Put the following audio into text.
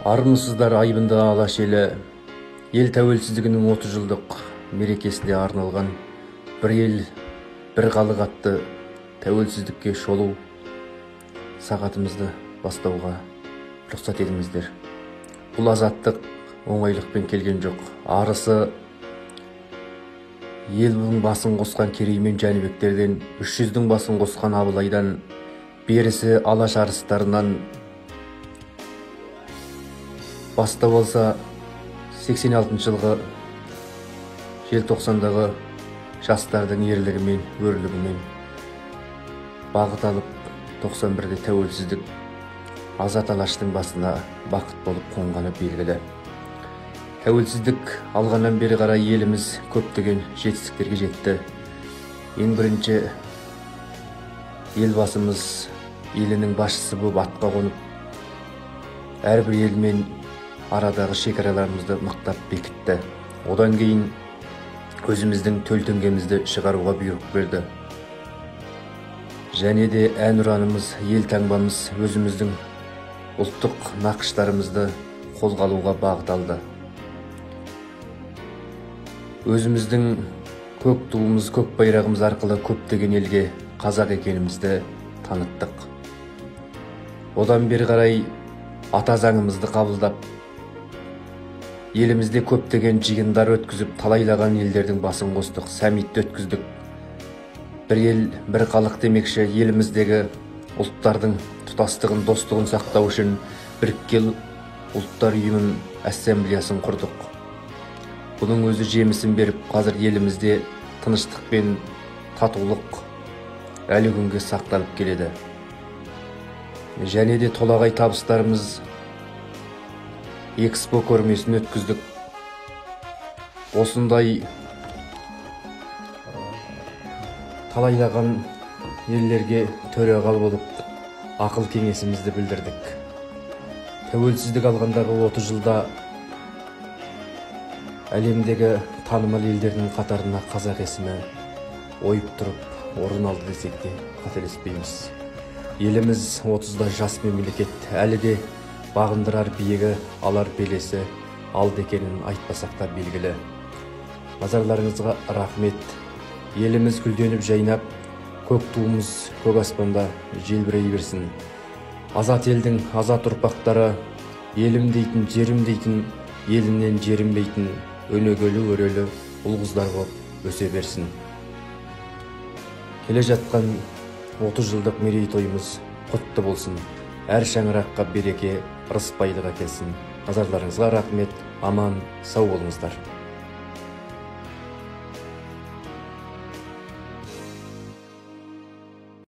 Армысыздар, айбынды Алаш елі! Ел тәуелсіздігінің 30 жылдық мерекесіне арналған «Бір ел, бір халық» атты тәуелсіздікке шолу сағатымызды бастауға рұқсат етіңіздер. Бұл азаттық оңайлықпен келген жоқ. Арысы елдің басын қосқан Керей мен Жәнібектерден, 300-дің басын қосқан Абылайдан, берісі Алаш арыстарынан бастау алса, 86 жылғы желтоқсандағы жастардың ерлігімен, өрлігімен бағыт алып, 91-де тәуелсіздік азат Алаштың басына бақыт болып қонғаны белгілі. Тәуелсіздік алғаннан бері қарай еліміз көптеген жетістіктерге жетті. Ең бірінші елбасымыз елінің басшысы болып атқа қонып, әрбір елмен арадағы шекараларымызды мықтап бекітті. Одан кейін өзіміздің төл теңгемізді шығаруға бұйрық берді. Және де әнұранымыз, ел таңбамыз, өзіміздің ұлттық нақыштарымызды қолға алуға бағыт алды. Өзіміздің көк туымыз, көк байрағымыз арқылы көптеген елге қазақ екенімізді таныттық. Одан бері қарай ата заңымызды қабылдап, елімізде көптеген жиындар өткізіп, талайлаған елдердің басын қостық, саммитті өткіздік. Бір ел, бір халық демекші, еліміздегі ұлттардың тұтастығын, достығын сақтау үшін Біріккен Ұлттар Ұйымының ассамблеясын құрдық. Бұның өзі жемісін беріп, қазір елімізде тыныштық пен татулық әлі күнге сақталып келеді. Және де толағай табыстарымыз, Экспо көрмесін өткіздік. Осындай талайлаған елдерге төреғал болып, ақыл кеңесімізді білдірдік. Тәуелсіздік алғандағы 30 жылда әлемдегі танымал елдердің қатарына қазақ есімі ойып тұрып орын алды десек те қателеспейміз. Еліміз 30-да жас мемлекет, әлі де бағындырар биігі, алар белесі алды екенін айтпасақ та белгілі. Назарларыңызға рахмет. Еліміз гүлденіп жайнап, көк туымыз көк аспанда желбірей берсін. Азат елдің азат ұрпақтары, елім дейтін, жерім дейтін, елінен жерінбейтін өнегелі өрелі ұл қыздар болып өсе берсін. Келе жатқан 30 жылдық мерейтойымыз құтты болсын. Әр шаңыраққа береке, ырыс байлық әкелсін. Назарларыңызға рахмет. Аман, сау болыңыздар.